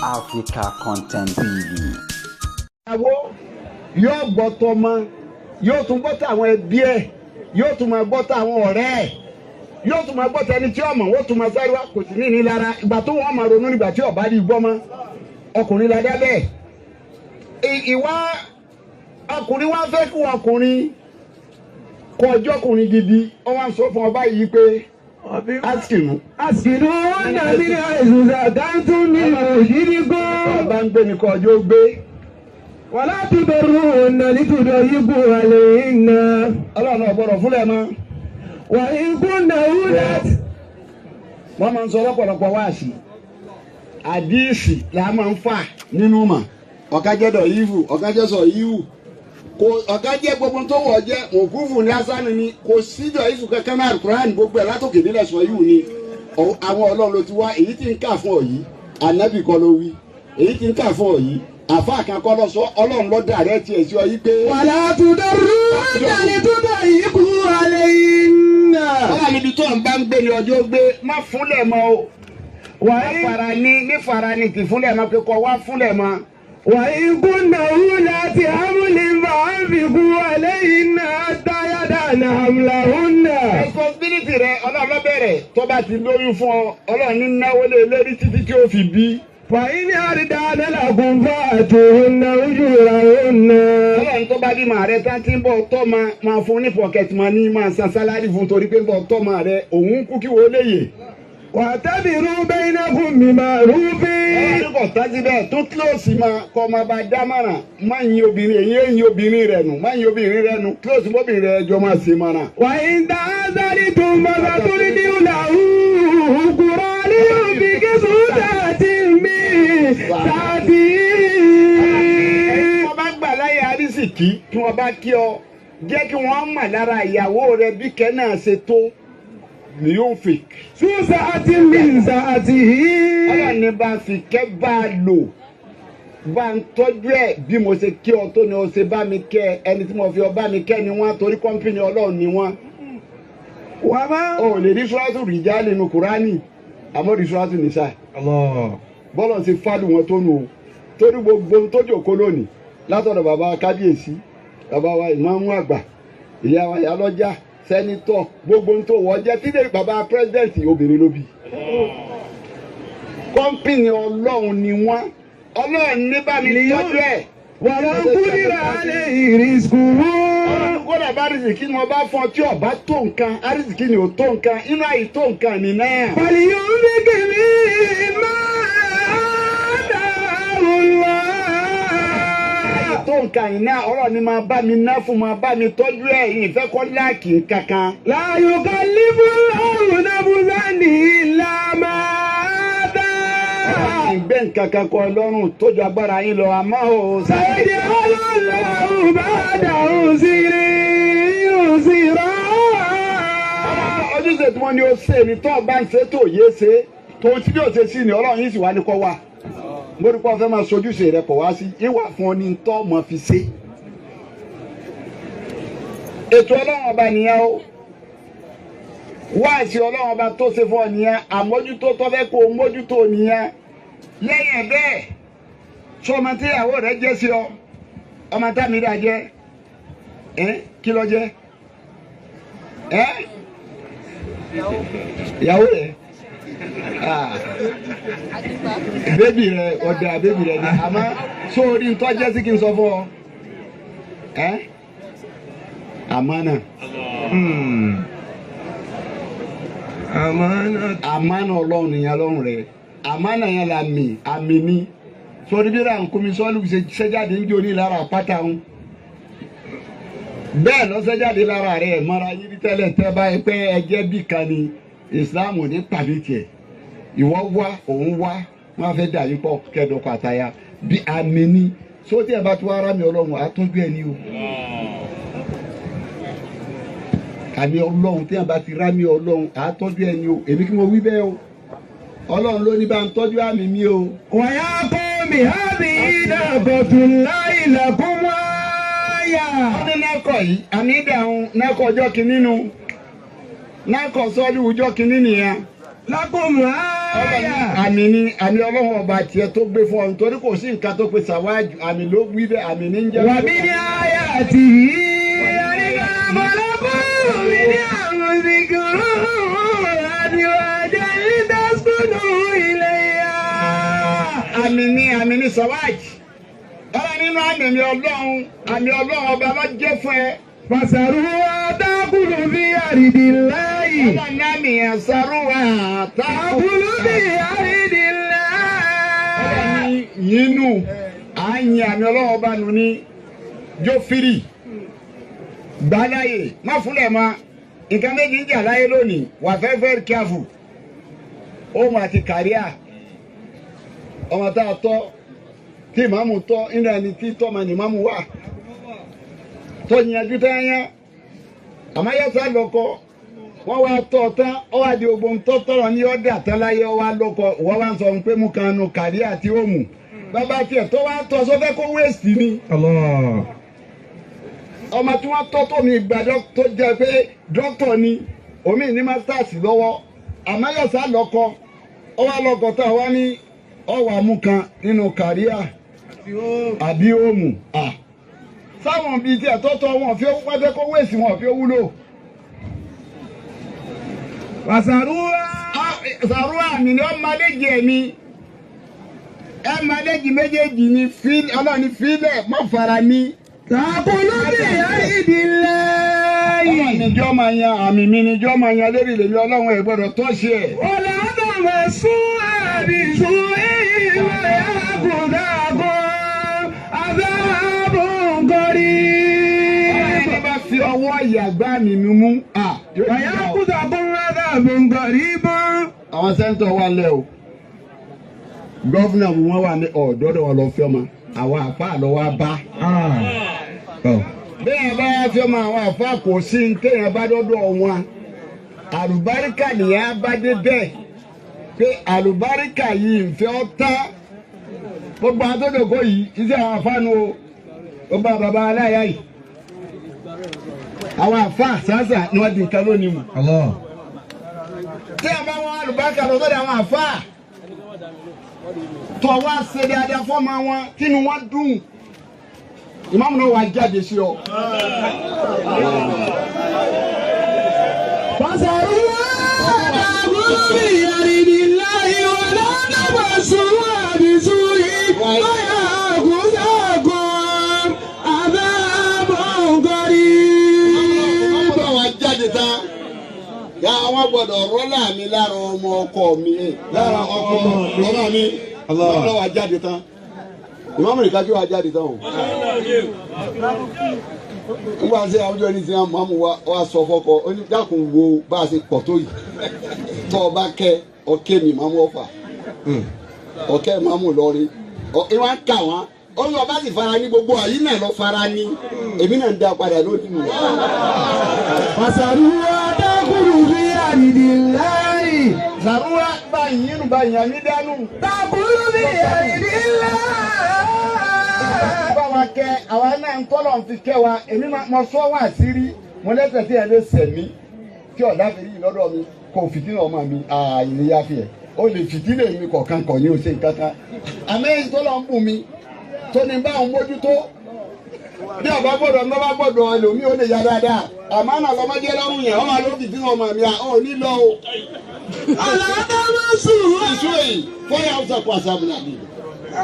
Africa Content TV. Ìyàwó yóò gbọ́ tọmọ, yóò tún gbọ́ tàwọn ẹbí ẹ̀, yóò tún máa gbọ́ tàwọn ọ̀rẹ́ ẹ̀, yóò tún máa gbọ́ tẹni tí ọmọ wọ́n tún máa sáré wá, kò sí ní ní lára. Ìgbà tó wọ́n máa ronú nígbà tí ọba rí gbọ́ mọ́, ọkùnrin la dá bẹ́ẹ̀. Ìwà ọkùnrin wá fẹ́ kí ọkùnrin kọ ọjọ́ ọkùnrin gidi, wọ́n wá ń sọ fún ọba yìí pé askinu. Askinu nàbí àìsùsà dáńtú ní òjìdígún. Ọba ń gbé ní kọ ọjọ́ gbé. Wàlá tudọ̀rù ọ̀nà nítudọ̀ yíbu àlẹ́ iná. Ọlọ́run ọ̀gbọ́dọ̀ fúnlẹ̀ mọ́. Wà ikú nàúlẹ̀t. Wọ́n máa ń sọ lọ́pọ̀lọpọ̀ wáàsí. Àdíìsì la máa ń fà nínú mọ̀. Ọ̀kájẹ́dọ̀ yíwù, ọ̀kájẹ́sọ̀ yíwù. Kò ọ̀kájẹ́ gbogbo tó wọ̀ jẹ́ òkúfù ní asánì ni, kò síjọ yíwù kankan náà Kùránì gbogbo ẹ̀ látòkè nílẹ̀ sọ yíwù ni. Àwọn Ọlọ́run ló ti wá, èyí tí ń kà fún ọ yìí, ànábì kọ́ ló wí. Èyí tí ń kà fún ọ yìí, àfa kan kọ́ lọ sọ, Ọlọ́run ló dà rẹ́ tiẹ̀ sí ọ yí pé. Wàlá tudọ̀rù ọ̀nà nítudọ̀ yíbu àlẹ́ iná. Ọlọ́run níbi tó ń bá ń gbé ni ọjọ́ gbé, má fúnlẹ̀ mọ́ o. Wà á fara ní ní fara ní kì fúnlẹ̀ mọ́ pé kọ́ wá fúnlẹ̀ mọ́. Wà ikú nàúlẹ̀t amúlẹ̀ fàáfikú àlẹ́ iná táyàdá nàmlàhúnà. Responsibility rẹ Ọlọ́run ló bẹ̀rẹ̀ tó bá ti lóyún fún ọ, Ọlọ́run ní náwó lé lérí títí tí ó fi bí. Fàyín àrídà lálàkùn fàtúhùnà ujúrahùnà. Ọlọ́run tó bá bí màá rẹ tán tí ń bọ̀ tọ́ ma máa fún ní pocket money, máa san sálárì fún torí pé ń bọ̀ tọ́ ma rẹ òun kú kí wọ́n léyè. Wàtábìrú bẹ́ẹ̀nàkùn bima'rufin. Ọlọ́run kò tán síbẹ̀ tó kílòsì máa kọ́ máa bá dámọ̀ràn, má yin obìnrin èyí yin obìnrin rẹ̀ nù, má yin obìnrin rẹ̀ nù, kílòsì mọ́bìnrin rẹ̀ jọ máa ṣe mọ́ra. Wà ń dá sáré tó mọ́sá tó ní ní ìlàhù kúrọ́ ní òbí kí sùúrù àti mi tàbí. Tí wọ́n bá gbà láyé àrísìkí, tí wọ́n bá kí ọ, jẹ́ kí wọ́n mọ̀ lára ìyàwó rẹ bí kẹ́ náà ṣe tó ni yóò fi. Súsà àti mìsà àti hí. Ọlọ́run ní bá fi kẹ́ bá a lò, bá ń tọ́jú ẹ̀ bí mo ṣe kí ọ tó ni o ṣe bá mi kẹ́, ẹni tí mo fi ọ bá mi kẹ́ ni wọ́n, torí kọ́ńpìnì Ọlọ́run ni wọ́n. Wà má. O ò lè rí sùràtù rìjálì nínú Kùránì, àmọ́ rí sùràtù nìsà. Bọ́lọ̀ ṣe fálù wọn tó nù o, torí gbogbo ohun tó jòkó lónìí látọ̀dọ̀ bàbá kábíyèsí, bàbá wa ìmáàmù àgbà, ìyá wa ìyálọ́jà, sẹ́nitọ̀, gbogbo ohun tó wọ́ jẹ́ tí lè bàbá pírẹ́sidẹ̀ntì obìnrin ló bí. Kọ́ńpìnì Ọlọ́run ni wọ́n, Ọlọ́run ní bá mi tọ́jú ẹ̀. Wà á kúndìrà alẹ́ ìrìsìkò. Kódà bá àrísìkí ni wọ́n bá fún ọ tí ọba tó nǹkan, àrísìkí ni ò tó nǹkan, inú àyè tó nǹkan ni náà. Fàlìyàn bí kìíní máa dàrú lọ. Tó nǹkan yìí náà, ọ̀rọ̀ ni máa bá mi ná fún, máa bá mi tọ́jú ẹ̀, ìfẹ́ kọ́ láàkì kankan. Láyò ká lífú ọ̀rùn náà bùsà ní ìlà máa dá. Ìgbẹ́ nǹkan kan kọ Ọlọ́run tó ju agbára yín lọ, àmọ́ o. Sàyẹ̀dẹ̀ ọlọ́run bá dàrú sí rí sí rọ́. Ojúṣe tí wọ́n ní ó ṣe ni tó bá ń ṣe tó yé ṣe, tó tí bí ó ṣe sí ni Ọlọ́run yìí sì wá ní kọ́ wà. Mo rí pé ọ fẹ́ máa sojúṣe rẹ kọ̀ wá sí, ìwà fún ọ ní tọ́ mọ fi ṣe. Ètò Ọlọ́run ọba nìyẹn o. Wáàsí Ọlọ́run ọba tó ṣe fún ọ nìyẹn, àmójútó tó fẹ́ kó o mójútó nìyẹn. Lẹ́yìn ẹ̀ bẹ́ẹ̀, sọ ọmọ tí ìyàwó rẹ jẹ́ sí ọ, ọmọ támi dà jẹ́, ẹ́ kí ló jẹ́? Ẹ́ ìyàwó rẹ? Bébì rẹ ọ̀dà bébì rẹ ni, àmọ́ sórí ń tọ́jẹ́ sí kí n sọ fún ọ. Ẹ́ àmánà. Àmánà. Àmánà Ọlọ́run nìyẹn lọ́rùn rẹ. Àmánà yẹn la mì, àmì ni. Sórí bí ra nkúmi sọ́ọ́lù ṣẹ́jáde ń jó ní lára àpáta ń. Bẹ́ẹ̀ lọ ṣẹ́jáde lára rẹ̀ mọ́ra yírí tẹ́lẹ̀ tẹ́ báyìí pé ẹjẹ́ bí kan ni Islam ò ní pàmì tiẹ̀. Ìwọ wá, òun wá, wọ́n fẹ́ dà yín pọ̀ kẹ́dọ̀kọ̀ àtàyà bí àmì ni. Sótì ẹ̀ bá tó ara mi Ọlọ́run, àtọ́jú ẹ̀ ní o. Àmì Ọlọ́run tí a bá ti rámì Ọlọ́run, àtọ́jú ẹ̀ ní o. Èmi kí mo wí bẹ́ẹ̀ o. Ọlọ́run ló ní bá ń tọ́jú àmì mi o. Wàyà kọ́ mi hábì ìdàgbọ̀tún láì làkún wáyà. Wọ́n ní nákọ̀ yìí, àmì ìdàrún nákọ̀ ọjọ́ kìíní nu. Nákọ̀ sọ́ọ́lù ọjọ́ kìíní nìyẹn. Lákùn wáyà. آية. Àmì ni àmì ọlọ́run ọba tiẹ̀ tó gbé fún ọ nítorí kò sí nǹkan tó pe sàwájú àmì ló wí bẹ́ẹ̀ àmì ní ń jẹ́. ومن آياته أن خلقكم من أنفسكم أزواجا لتسكنوا إليها. Àmì ni sàwájú. Ọlọ́run nínú àmì mi ọlọ́run àmì ọlọ́run ọba ló jẹ́ fún ẹ. فسروها تأكل في أرض الله. Ọlọ́run ní àmì yẹn sàrúwà táàkù. تأكل في أرض الله. Ọlọ́run yínú à ń yin àmì ọlọ́run ọba nù ní jófìrì gbáláyè má fúnlẹ̀ mọ́ nǹkan méjì ń jà láyé lónìí wà fẹ́ very careful ohun àti kàríà ọmọ tá a tọ́ tí ìmáàmù tọ́ nínú ẹni tí tọ́mọ ní ìmáàmù wà tó yanjú tẹ́yẹ́ àmọ́ yẹ́sà lọ́kọ wọ́n wá tọ́ ọ tán ọ wá di ogbon tó tọrọ ní ọ̀dà tán láyé ọ wá lọ́kọ wọ́n wá ń sọ pé mú kan nu kàríà tí ó mú bàbá tiẹ̀ tó wá tọ́ sọ́fẹ́ kó wéèsì ni Allah. ọmọ tí wọ́n tọ́ tó mi gba tó jẹ́ pé dókítà ni omi ní masters lọ́wọ́ àmọ́ yọ̀sá lọ́kọ ọ wá lọ́kọ tá a wá ní ọwọ́ àmú kan nínú kàríà àbí òmù à sáwọn bíi tiẹ̀ tọ́tọ́ wọn fi wọ́n fẹ́ kó wéèsì wọn fi wúlò. Wàsàrúwà. Sàrúwà mi ni ọ máléjì ẹ̀mí ẹ máléjì méjèèjì ni ọlọ́ni fílẹ̀ mọ́ fara mi. Tàkùlù bí àìdí lẹ́yìn. Ọlọ́run níjọ́ máa yan àmì mi níjọ́ máa yan lérí lèmi ọlọ́run ẹ̀ gbọ́dọ̀ tọ́ṣe ẹ̀. Wọ́lá dàmà sún àbísú ìwà yàgùdàgọ́ àbábọ̀ nkọ́rí. Ẹni bá fi ọwọ́ ìyàgbá mi mú à. Wàyàkùdàgọ́ àbábọ̀ nkọ́rí bọ́. Àwọn sẹ́ńtọ̀ wà lẹ́ o. Gọ́fúnà wọn wà ní ọ̀dọ́dọ̀ wọn lọ fi ọmọ. Àwọn àfáà lọ wá bá. Bẹ́ẹ̀ bá wá fi ọmọ àwọn àfáà kò sí ní téèyàn bá dọ́dọ̀ wọn. Àlùbáríkà nìyẹn á bá dé bẹ́ẹ̀. Pé àlùbáríkà yìí ń fẹ́ ọ́ tán. Gbogbo àwọn tó dògó yìí, iṣẹ́ àwọn àfáà nu o. Gbogbo àwọn bàbá aláya yìí. Àwọn àfáà sáásà ni wọ́n di nǹkan lónìí mọ̀. Tí a bá wọn àlùbáríkà lọ sọ́dọ̀ àwọn àfáà tọ́ wá ṣe dáadáa fọ́mọ wọn tínú wọn dùn ìmáàmù náà wàá jáde sí ọ. Wàsàrúwà tàkùlù bí àìdí lẹ́yìn. Wọ́lá dàmà sún àbísú ìwà yàgùdàgọ́ àbábọ̀ nkọ́rí. Ìmáàmù náà wàá jáde tán yà wọ́n gbọ́dọ̀ rọ́lá mi lára ọmọ ọkọ mi lára ọkọ ọmọ mi ìmáàmù náà wàá jáde tán ìmáàmù nìkan kí wàá jáde tán o. Nígbà tí àwùjọ ní ti mọ́mú wa sọ fọ́kọ ó ní dákun wo bá a ṣe pọ̀ tó yìí tọ́ ọ bá kẹ́ ọkẹ́ mi mọ́mú ọ̀fà ọkẹ́ mọ́mú lọ́rin ìwọ̀n kà wọ́n ó ní ọba sì fara ní gbogbo àyí náà lọ fara ní èmi náà ń dá padà lónìí nù. Wàsàrúwà tàkùlù bí àìdí lẹ́yìn. Sàrúwà bá yín nù bá yàn mí dánú. Tàkùlù bí àìdí lẹ́yìn. Bá wa kẹ́ àwa náà ń tọ́lọ̀ fi kẹ́ wa èmi mo sọ wá àṣírí mo lẹ́sẹ̀ tí ẹ lè sẹ̀ mí tí ọ̀dà fi rí lọ́dọ̀ mi kò fìdí ọmọ mi àìníyá fi ẹ̀ ó lè fìdí lè mi kọ̀ọ̀kan kọ̀ ní oṣù kankan àmọ́ èyí tó lọ ń bù mí tó ní bá òun mójútó bí ọba gbọ́dọ̀ ní ọba gbọ́dọ̀ ẹlòmíì ó lè ya dáadáa àmọ́ náà lọ́mọdé lọ́rùn yẹn ọmọ ló fìdí ọmọ mi à ò ní lọ o. Àlàáfíà Ìṣúrè fọyà ọ̀sẹ̀ kọ àṣàbùnà mi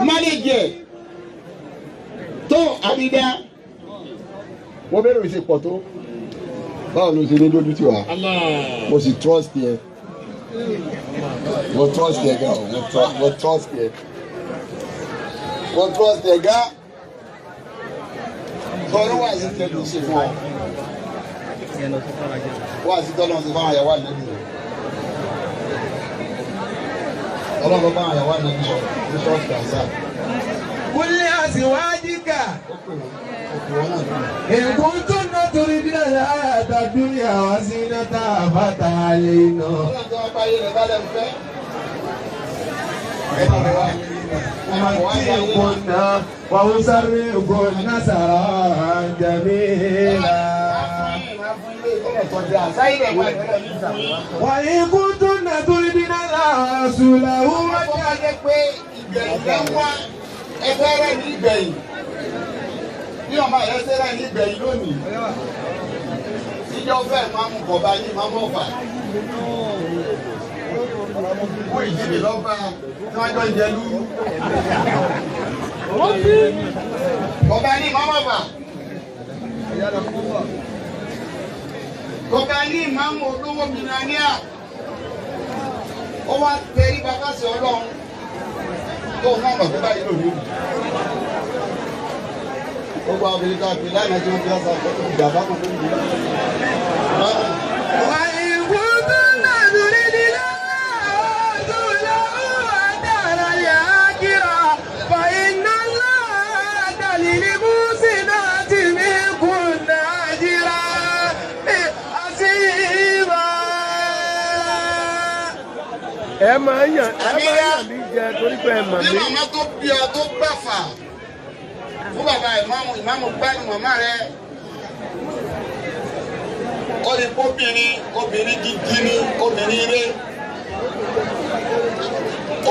mánéjì ẹ̀ tó àbídá wọ́n bẹ̀rẹ̀ òṣè pọ̀ tó báwo ló ṣe ní dójú tì wá mo sì trust yẹ mo trust yẹ gan mo trust yẹ mo trust yẹ gan sọ̀rọ̀ wà sí tẹ́lẹ̀ ṣe fún ọ wà sí tọ́lọ́ ṣe fún àyàwó ànábì rẹ̀ ọlọ́run bá àyàwó ànábì sọ̀rọ̀ ní ṣọ́ọ̀ṣì àṣà. Kúlẹ̀ àtiwájíkà. Ó pè wọ́n ó pè wọ́n náà dùn. Ìkúntùnà torí bí àyàtà dúnyà wá sí iná tá a bá ta lè nà. Ọlọ́run tó wá báyé rẹ̀ bá lẹ́nu fẹ́. Ẹ máa bọ̀ wá. Ẹ máa bọ̀ wá sí ayé. Ìkúnná wà ó sáré ìkúnná sàrà jàmílà. Wà ìkúntùnà torí bí ورسوله Wọ́n bá jẹ́ pé ìgbẹ̀yìn lẹ́ ń wá ẹgbẹ́ rẹ̀ ní ìgbẹ̀yìn. Bí ọmọ rẹ̀ ṣe rẹ̀ ní ìgbẹ̀yìn lónìí. Ìjọ fẹ́ máa mú bọ̀bá yín máa mọ̀ fà. Kú ìdílé lọ́ba tí wọ́n jọ ń jẹ lúrú. Bọ̀bá ní máa mọ̀ fà. Bọ̀bá ní máa mú olówó mìíràn. Ó wá tẹrí bàbá sí Ọlọ́run tó náà mọ̀ pé báyìí lòdì. Gbogbo àwọn obìnrin tó àpè lánàá tí wọ́n fi ọ̀sán àkọ́tún ìjà bá kan tó ń bí. وإن كنتن تردن الله ورسوله والدار الآخرة فإن الله أعد للمحسنات منكن أجرا عظيما. Ẹ máa ń yàn ẹ máa ń yàn mí jẹ torí pé ẹ mọ̀ Bí mí. màmá tó bí ọ tó gbàfà fún bàbá ìmáàmù, ìmáàmù gbádùn màmá rẹ̀. Ó lè kó obìnrin, obìnrin gidi ni, obìnrin rẹ̀.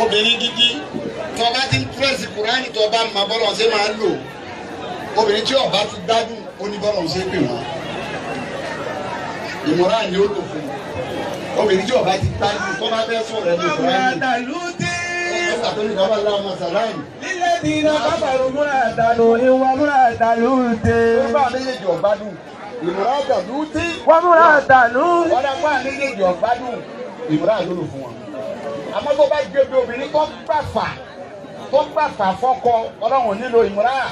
Obìnrin gidi tó bá ti ń pírẹ́sì Kùránì tó bá mọ bọ́lọ̀ ṣe máa ń lò. Obìnrin tí ó bá ti gbádùn ó ní bọ́lọ̀ ṣe pè wọ́n. Ìmọ̀ràn ni ó lò fún un. Obìnrin tí ó bá ti gbádùn tó bá fẹ́ sọ̀rọ̀ ẹni Kùránì. امرأة لوط Ẹ̀ka tó ní bàbá láwọn sàlámù. للذين كفروا امرأة نوح وامرأة لوط. Bá a méjèèjì ọ̀gbádùn. Ìmọ̀ràn àdàlú tí. وامرأة نوح. Ọ̀dà bá a méjèèjì ọ̀gbádùn. Ìmọ̀ràn àdúró fún wọn. Àmọ́ tó bá gbé bí obìnrin tó gbàfà tó gbàfà fọ́kọ, Ọlọ́run nílò ìmọ̀ràn.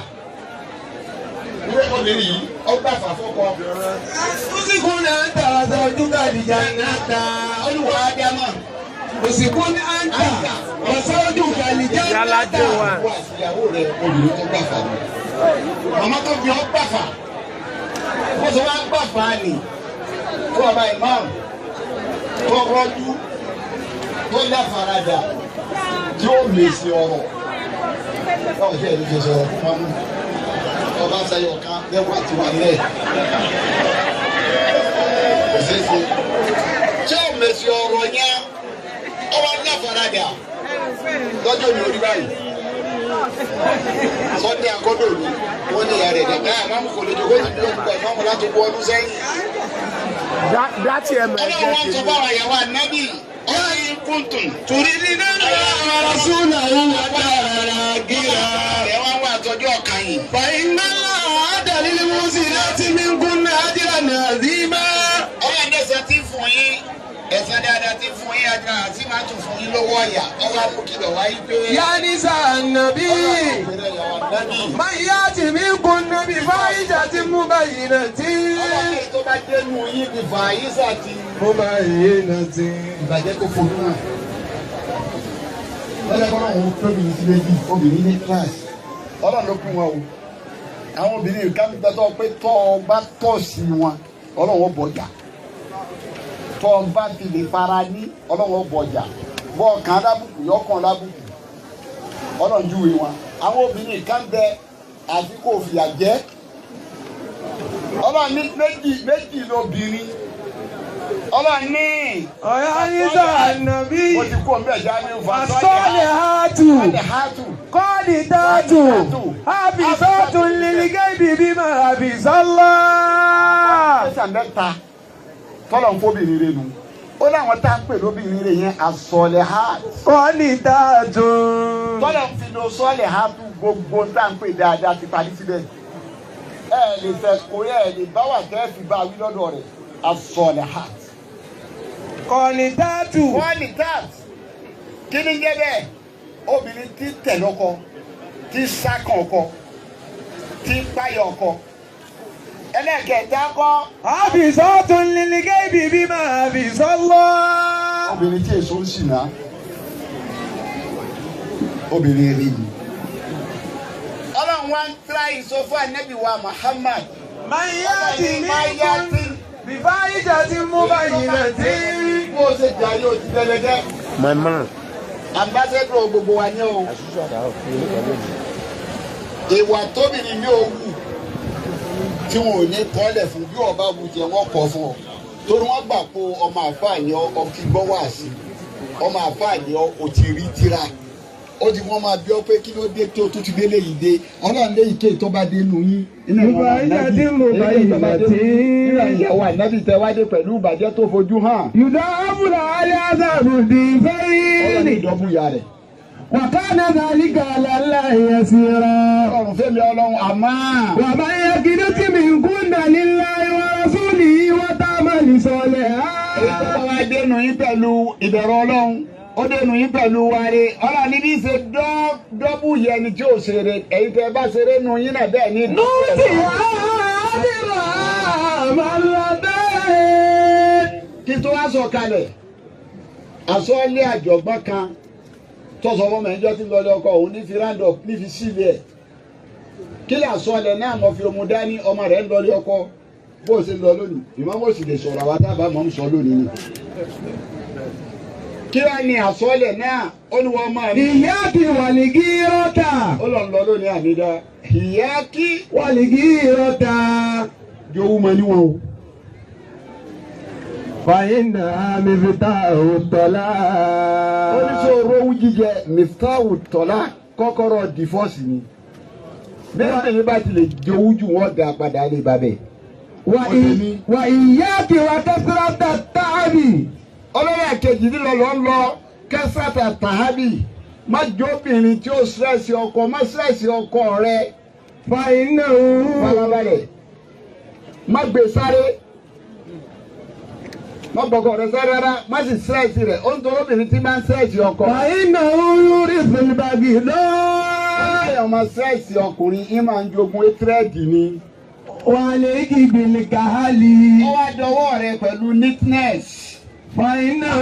Ìwé obìnrin yìí ó gbàfà fọ́kọ. أسكن أنت وزوجك الجنة. Olùwà Ádámà. أسكن أنت وزوجك الجنة. Yálàjẹ wa. Wà síyàwó rẹ̀ obìnrin tó gbàfà ni. Màmá tó fi ọ́ gbàfà. Bó ṣe wá gbàfà ni. Fún ọba ìmáàmù tó rọ́jú tó láfaradà tí ó mèsì ọ̀rọ̀. Báwo ṣe ẹ̀rí ṣe sọ̀rọ̀ fún mọ́mú? Ọba ṣayọ̀ kan lẹ́wọ̀n àti wà nílẹ̀. Kò ṣeé ṣe. Tí ó mèsì ọ̀rọ̀ yẹn, ọba láfaradà lọ́jọ́ mi ò rí báyìí. Sọ́dẹ̀ akọ́dọ̀ mi, wọ́n ní ìyá rẹ̀ dàgbà àmọ́ kò lè jókòó sí ìjọba ìmọ̀mù láti kú ọdún sẹ́yìn. Dátì ẹ mọ̀ ẹ Ọlọ́run jẹ́ wọn sọ tèmi. fún àwọn ìyàwó ànábì, ọlọ́run kùntùn. تريدن الله ورسوله والدار الآخرة. Ẹ wá wá àtọ́jú ọ̀kan yìí. فإن الله أعد للمحسنات منكن أجرا عظيما. Ọlọ́run ẹ̀sán ti fún yín, ẹ̀sán dáadáa ti fún yín, àdúrà àti máa tún fún yín lówó ọ̀yà. Ọwọ́ amúkìlọ̀ wáyé pé. يا نساء النبي Ọlọ́run ìyàwó ànábì. من يأت منكن بفاحشة مبينة. Ọlọ́run tó bá dénú yín bí fàáyísà ti مبينة. ìbàjẹ́ tó fojú hàn. Lọ́jọ́ kan náà wọ́n tóbi sí méjì, obìnrin ní kíláàsì. Ọlọ́run ló kún wọn o. Àwọn obìnrin kan gbẹ tó pé tọ́ ọ bá tọ̀ sí wọn, Ọlọ́run ó bọ̀jà. Tọ́ ọ bá fi lè fara ní, Ọlọ́run ó bọ̀jà. Bọ́ ọ̀kan lábùkù, yọkàn lábùkù. Ọlọ́run júwe wọn. Àwọn obìnrin kan bẹ àfi kò fìyà jẹ. Ọlọ́run ní méjì méjì lobìnrin. Ọlọ́run ní. يا نساء النبي Ó ti kú ọmọ ẹ̀já ní الصالحات Sọ́ọ̀lì-hátù. قانتات حافظات للغيب بما حفظ الله. Ẹ̀sà mẹ́ta tọ́lọ̀ ń fóbìnrin rẹ̀ nù. Ó láwọn tá a pè lóbìnrin rẹ̀ yẹn àsọ̀lẹ̀-hátù. قانتات. Tọ́lọ̀ ń fi lo sọ́ọ̀lẹ̀-hátù gbogbo tá a ń pè dáadáa ti parí síbẹ̀. Ẹ lè fẹ́ kó ẹ lè bá wà tẹ́ fi bá wí lọ́dọ̀ rẹ̀ àsọ̀lẹ̀-hátù. قانتات. Qualitat kí ni jẹ́ bẹ́ẹ̀? Obìnrin tí tẹ̀ lọ́kọ, tí sákàn ọkọ, tí páyà ọkọ. Ẹlẹ́kẹ̀ẹ́ta kọ́. حافظات للغيب بما حفظ الله. Obìnrin tí èso ń ṣìnà, obìnrin rí ni. Ọlọ́run wá ń tíra ìsọ fún ànábì wa Muhammad. من يأت منكم بفاحشة مبينة. Bó o ṣe jà yóò ti dẹ́lẹ́dẹ́. My man. Ambassador gbogbo wa ní o. Ìwà tóbìnrin mi ò wù tí wọn ò ní kọ́lẹ̀ fún bí ọba wù jẹ́ wọ́n kọ́ fún ọ. Torí wọ́n gbà pé ọmọ àfáà ni ọ kí gbọ́ wá sí. Ọmọ àfáà ni ọ, o ti rí tíra. Ó ti wọ́n máa bí ọ pé kí ló dé tó tún ti délé yìí dé. Ọlọ́run lé ike tó bá dé nù yín. Nínú ìyàwó ànábì tẹ wá dé pẹ̀lú ìbàjẹ́ tó fojú hàn. يضاعف لها العذاب Ọlọ́run ضعفين ìdọ́bù ya rẹ̀. وكان ذلك على الله يسيرا Ọlọ́run fẹ́mi ọlọ́run àmọ́. ومن يقنت منكن لله ورسوله وتعمل صالحا Èyí tó bá wá dénú yín pẹ̀lú ìbẹ̀rù ọlọ́run ó dénú yín pẹ̀lú wáre ọlọ́run níbi ṣe dọ́bù yẹn ni tí ò ṣeré èyí tẹ́ bá ṣeré nu yín náà bẹ́ẹ̀ ni. نؤتها أجرها مرتين Kí tó wá sọ kalẹ̀ àsọlé àjọ̀gbọ́n kan tó sọ fún mi ẹjọ́ tí ń lọlé ọkọ òun ní fi round up ní fi sílẹ̀ ẹ̀ kí lè àsọlẹ̀ náà mo fi omu dání ọmọ rẹ̀ ń lọlé ọkọ bó o ṣe ń lọ lónìí ìmọ̀mọ́ sì lè sọ̀rọ̀ àwa tábà mọ̀ ń sọ lónìí ni. Kí wàá ní àsọlẹ̀ náà ó ní wọ́n máa ní. إياك والغيرة Ó lọ ń lọ lónìí àmìdá ìyá kí والغيرة jowú mọ níwọ̀n o. فإنها مفتاح الطلاق Oníṣòro owó jíjẹ miftahu tọ́lá kọ́kọ́rọ́ dìfọ́ọ̀sì ni. Bẹ́ẹ̀ ni bá ti lè jowú jù wọ́n dá padà lè babẹ̀. وإياك وكثرة التعب Ọlọ́run àkejì lílọ lọ ń lọ kẹsàtà tàhábì má jóbìnrin tí ó sírẹ́sì ọkọ má sírẹ́sì ọkọ rẹ فإنه farabalẹ̀ má gbé sáré má gbọ́kọ̀ rẹ sáré rárá má sì sírẹ́sì rẹ̀ ó ń tọrọ obìnrin tí máa ń sírẹ́sì ọkọ. فإنه يورث البغضاء Ọ̀rẹ́ ọmọ sẹ́ẹ̀sì ọkùnrin yín máa ń jogún étírẹ́ẹ̀dì ni. وعليك بالكهل Ó wá dọwọ́ rẹ pẹ̀lú neatness. فإنه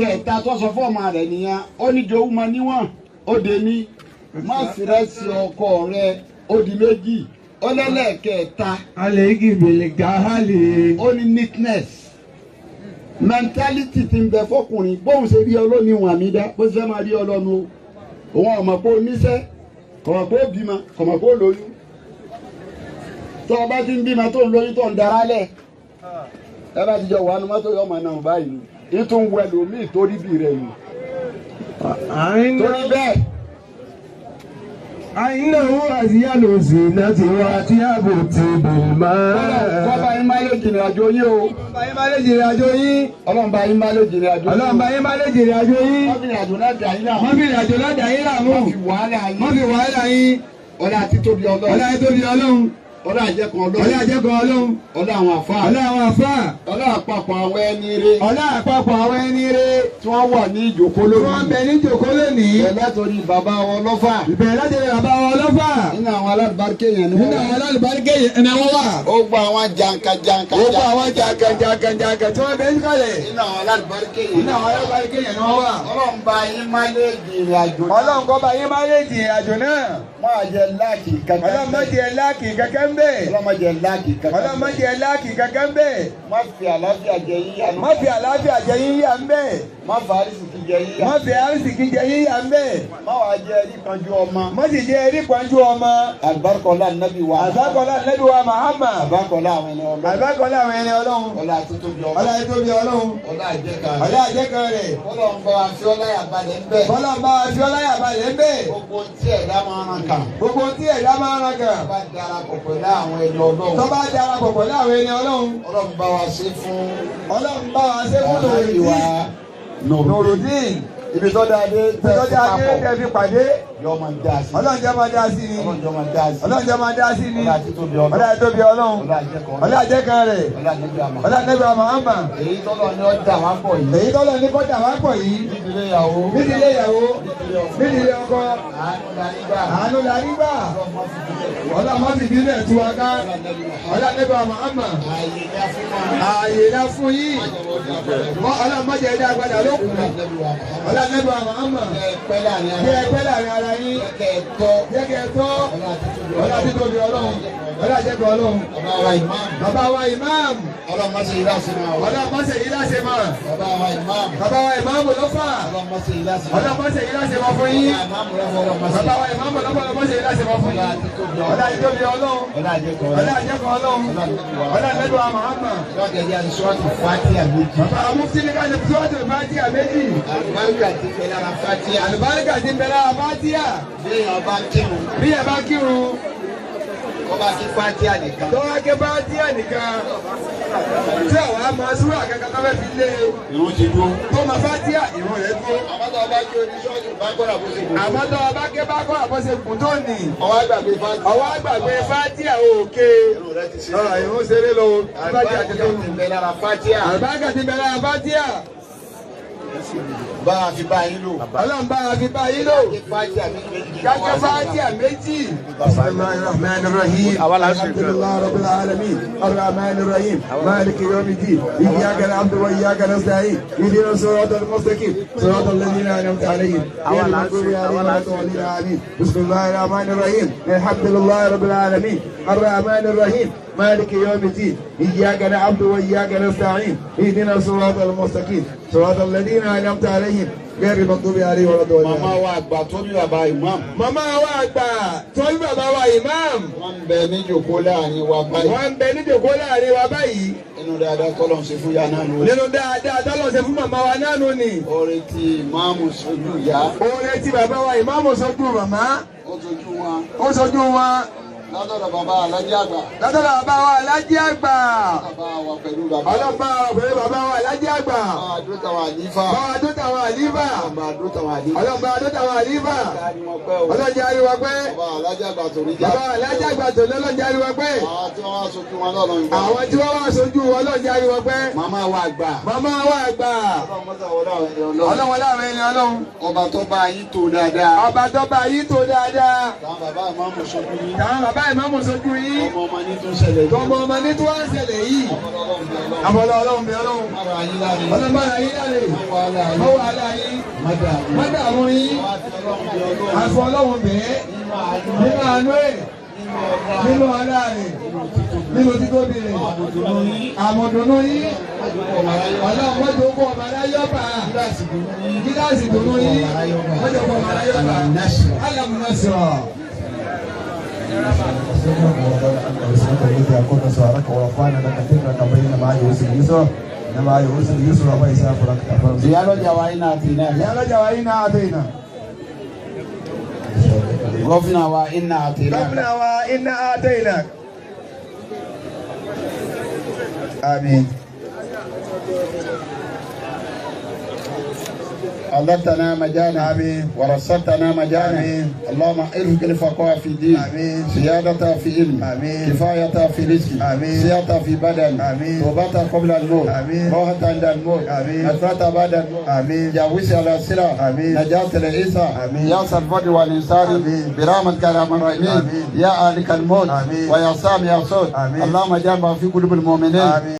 Kẹta tó sọ fún ọmọ rẹ̀ nìyẹn, ó ní jowú mọ níwọ̀n, ó de ní. Má sírẹ́sì ọkọ rẹ, ó di méjì. Ó lẹ́lẹ́kẹ̀ẹ́ta, عليك بالكهل ó ní neatness. Mentality ti ń bẹ fọkùnrin, bóun ṣe rí ọlọ́ni ìwọ̀n àmì dá, bó ṣe fẹ́ máa rí ọlọ́nu o. Òun ọmọ pé ó níṣẹ́, kọ̀mọ̀ pé ó bímọ, kọ̀mọ̀ pé ó lóyún. Tó o bá ti ń bímọ tó ń lóyún tó ń dara lẹ̀. Ẹ bá ti jọ wà nù mọ́tò yọmọ náà báyìí. Ìtún wẹ lómi ìtorí bí rẹ̀ nù. Torí bẹ́ẹ̀, فإنه أزين الزينة وأطيب طيب الماء kọ́ba yín má lè jìnnà àjò yín o. Ọlọ́run bá yín má lè jèrè àjò yín. Ọlọ́run bá yín má lè jìnnà àjò yín. Ọlọ́run bá yín má lè jèrè àjò yín. Wọ́n fi àjò náà dà yín náà. Wọ́n fi ìrìnàjò lọ́dà yín láàmú. Wọ́n fi wàhálà yín. Wọ́n fi wàhálà yín. Ọlá àti tóbi Ọlá Ọlọ́run. tóbi Ọlọ́run. Ọlá àjẹkùn Ọlá Ọlọ́run. àjẹkọ̀ Ọlọ́run. Ọlá àwọn àfáà. Ọlá àwọn àfáà. Ọlá àpapọ̀ àwọn ẹni rere Ọlá àpapọ̀ àwọn ẹni rere. tí wọ́n wà ní ìjòkó Tí wọ́n lónìí. bẹ ní jòkó lónìí. Bẹ̀rẹ̀ látòrí bàbá wọn lọ́fà. Ìbẹ̀rẹ̀ láti lè bàbá wọn lọ́fà. Nínú àwọn alábàárikè yẹn ni Nínú wọ́n àwọn wà. alálùbáríkẹ́ yẹn ni wọ́n wà. Ó gba àwọn jàǹkà jàǹkà Gbogbo àwọn jàǹkàjàǹkàjàǹkà tí wọ́n bẹ ní kalẹ̀. Nínú àwọn alábàárikè yẹn. Nínú àwọn alálùbáríkẹ́ yẹn ni wọ́n wà. Ọlọ́run bá yín má lè jìnrìn àjò. Ọlọ́run kó bá yín má lè jìnrìn àjò náà. Máa jẹ láàkì kankan. Ọlọ́run má jẹ́ láàkì kankan ń bẹ̀. Ọlọ́run má jẹ láàkì kankan. Ọlọ́run má jẹ́ láàkì kankan ń bẹ̀. Má fi àlàáfíà jẹ yíyá. Má fi àlàáfíà jẹ yín yà ń bẹ̀. Má fa àrísìkí jẹ yíyá. Má fi àrísìkí jẹ yín yà ń bẹ̀. Má wàá jẹ ẹrí kanjú ọmọ. Má sì jẹ́ erí pọ́njú ọmọ. Àlùbáríkọlá nàbí wa. Àbákọ́lá Ànábì wa Muhammad. Àlùbáríkọlá àwọn ẹni Ọlọ́run. Àbákọ́lá àwọn ẹni Ọlọ́run. Ọlá títóbi Ọlọ́run. Ọlá títóbi Ọlọ́run. Ọlá àjẹkà. Ọlá àjẹkàn rẹ̀. Ọlọ́run bá wa fi ọláyà balẹ̀ ń bẹ̀. Bọ́lá ń bá wa fi ọláyà balẹ̀ ń bẹ̀. Gbogbo tí ẹ̀dá máa ń ràn kàn. Gbogbo tí ẹ̀dá máa ń ran kàn. Bá darapọ̀ pẹ̀lú àwọn ẹni Ọlọ́run. Tó bá darapọ̀ pẹ̀lú àwọn ẹni Ọlọ́run. Ọlọ́run bá wa ṣe fún Ọlọ́run bá wa ṣe fún Alhaji wa Nurudeen. Nurudeen. Ibi tó dáa dé Ibi tó dáa dé tẹ́ fi pàdé. Yọ máa dá sí. Ọlọ́run jẹ́ máa dá sí ni. Ọlọ́run jọ máa dá sí. Ọlọ́run jẹ́ máa dá sí ni. Ọlá títóbi Ọlọ́run. Ọlá títóbi Ọlọ́run. Ọlá àjẹkọ̀ Ọlá àjẹkàn rẹ̀. Ọlá àjẹkọ̀ àmọ́. Ọlá Ànábì wa Muhammad. Èyí tọ́lọ̀ ni ó dà wá pọ̀ yìí. Èyí tọ́lọ̀ ní kọ́jà wá pọ̀ yìí. Nídìílé ìyàwó. Nídìílé ìyàwó. Nídìílé ọkọ. Àánú la rí gbà. Àánú la rí gbà. Ọlọ́run má fi bínú ẹ̀ tú wa ká. Ọlá Ànábì wa Muhammad. Ààyè dá fún wa. Ààyè la fún yín. Ọlọ́run má jẹ́ ẹ̀dá padà lókun. Ọlá Ànábì wa Muhammad. Kẹ́ ẹ pẹ́ láàrin Kí ara ẹ pẹ́ láàrin ara yín. Kẹ́ ẹ tọ́. Jẹ́ kẹ́ ẹ tọ́. Ọlá títóbi Ọlá títóbi Ọlọ́run. Ọlá àjẹkọ̀ Ọlọ́run. Bàbá wa ìmáàmù. Bàbá wa ìmáàmù. Ọlọ́run má ṣe yí láṣẹ máa. Ọlọ́run má ṣe yí láṣẹ máa. Bàbá wa ìmáàmù. Bàbá wa ìmáàmù lọ́fà. Ọlọ́run má ṣe yí láṣẹ máa. Ọlọ́run má ṣe yí láṣẹ máa fún yín. Bàbá Bàbá ìmáàmù lọ́fà ọlọ́run má ṣe. wa ìmáàmù lọ́fà ọlọ́run má ṣe yí láṣẹ máa fún yín. Ọlá títóbi Ọlọ́run. Ọlá àjẹkọ̀ Ọlá Ọlọ́run. àjẹkọ̀ Ọlọ́run. Ọlá àjẹkọ̀ Muhammad. Lọ́kẹ̀dẹ̀ àti sọ́ọ̀tì Fátíà méjì. Bàbá mufti ní ká ṣe sọ́ọ̀tì Fátíà méjì. Àlùbáríkà ti bẹ lára Fátíà. Àlùbáríkà ti bẹ lára Fátíà. Bí èèyàn bá kírun, Bí ẹ bá kírun, kó bá kí Fátíà nìkan. tó wá ké Fátíà nìkan. Tí àwọn á máa súrà kankan tó fẹ́ fi lé e. Ìrun ti dúró. Tó máa Fátíà ìrun rẹ̀ dúró. Àmọ́ tó o bá kí oníṣọ́ọ̀tì bá gbọ́dọ̀ bó ṣe kù. Àmọ́ tó o bá ké bá kọ́ àbọ̀ṣe kù tó nì. Ọwọ́ àgbàgbé Fátíà. Ọwọ́ àgbàgbé Fátíà òkè. Ìrun rẹ̀ ti ṣe. Ìrun ṣeré lọ. Fátíà ti Àlùbáríkà tó ti nù. bẹ lára Fátíà. Àlùbáríkà ti bẹ lára Fátíà. Bá a fi bá yín lò. Ọlọ́run bá a fi bá yín lò. Kí Fátíà méjì. Káké Fátíà méjì. Bismillahirrahmanirrahim. Alhamdulillahi rabbil alamin. Arrahmanirrahim. Maliki yawmiddin. Iyyaka na'budu wa iyyaka nasta'in. Ihdina siratal mustaqim. Siratal ladzina an'amta alayhim. Ghayril maghdubi alayhim waladdallin. Amin. Bismillahirrahmanirrahim. Alhamdulillahi rabbil alamin. Arrahmanirrahim. مالك يوم الدين إياك نعبد وإياك نستعين اهدنا الصراط المستقيم صراط الذين أنعمت عليهم غير المغضوب عليهم ولا الضالين. Màmá wa àgbà tó bí bàbá ìmáàmù. Màmá wa àgbà tó bí bàbá wa ìmáàmù. Wọ́n ń bẹ níjòkó láàrin wa báyìí. Wọ́n ń bẹ níjòkó láàrin wa báyìí. Inú dáadáa tọ́lọ̀ ń ṣe fún ya náà nù. Nínú dáadáa tọ́lọ̀ ṣe fún màmá wa náà nù ni. Oore tí ìmáàmù sojú ìyá. Oore tí bàbá wa ìmáàmù sojú màmá. Ó sojú wọn. Ó sojú wọn. Látọ̀dọ̀ bàbá Alájí àgbà. Látọ̀dọ̀ bàbá wa Alájí àgbà. Bàbá wa pẹ̀lú bàbá. Ọlọ́ba wa pẹ̀lú bàbá wa Alájí àgbà. Bàbá àdúró tàwọn àlífà. Bàbá àdúró tàwọn àlífà. Bàbá àdúró tàwọn àlífà. Ọlọ́ba àdúró tàwọn àlífà. Ọlọ́jà ariwo pẹ́. Bàbá Alájí àgbà torí já. Bàbá Alájí àgbà torí ọlọ́jà ariwo pẹ́. Àwọn tí wọ́n wá sojú wọn lọ́nà ìgbà. Àwọn tí wọ́n wá sojú wọn lọ́jà ariwo pẹ́. Màmá wa àgbà. Màmá wa àgbà. Ọlọ́wọ́ láwọn ẹni Ọlọ́run. Ọba tó bá yín tó dáadáa. Ọba tó bá yín tó dáadáa. Táwọn bàbá ìmáàmù sojú yín. Táwọn bàbá ìmáàmù sojú yín. Ọmọ ọmọ ní tó ṣẹlẹ̀ yìí. Tọmọ ọmọ ní tó wá ń ṣẹlẹ̀ yìí. Àbọ̀lọ́ Ọlọ́run bí Ọlọ́run. Ọlọ́run bára yín láre. Mọ́ wàhálà yín. Má dààmú yín. Àfọ Ọlọ́run bẹ́ẹ̀. Nínú àánú ẹ̀. Nínú ọlá rẹ̀. Nínú títóbi rẹ̀. Àmọ̀dùnú yín. Ọlọ́run mọ́jọ kó ọmọ aráyé ọba. Gíláàsì dùnú yín. Mọ́jọ kó ọmọ aráyé ọba. Alamunasọ. Ìyálọ́jà wa iná àti iná. Ìyálọ́jà wa iná àti iná. Gọ́fìnà wa iná àti iná. Gọ́fìnà wa iná àti iná. Àmín. ألتنا مجانا. آمين. ورصدتنا مجانا. آمين. اللهم ارزق الفقراء في دين. آمين. سيادة في علم. آمين. كفاية في رزق. آمين. سيادة في بدن. آمين. توبة قبل الموت. آمين. راحة عند الموت. آمين. نصرة بعد الموت. آمين. جاوز على الصلة. آمين. نجاة العيسى. آمين. يا الفضل والإنسان. آمين. برحمتك يا أرحم الراحمين. آمين. يا آلك الموت. آمين. ويا سامع الصوت. آمين. اللهم اجعل ما في قلوب المؤمنين. آمين.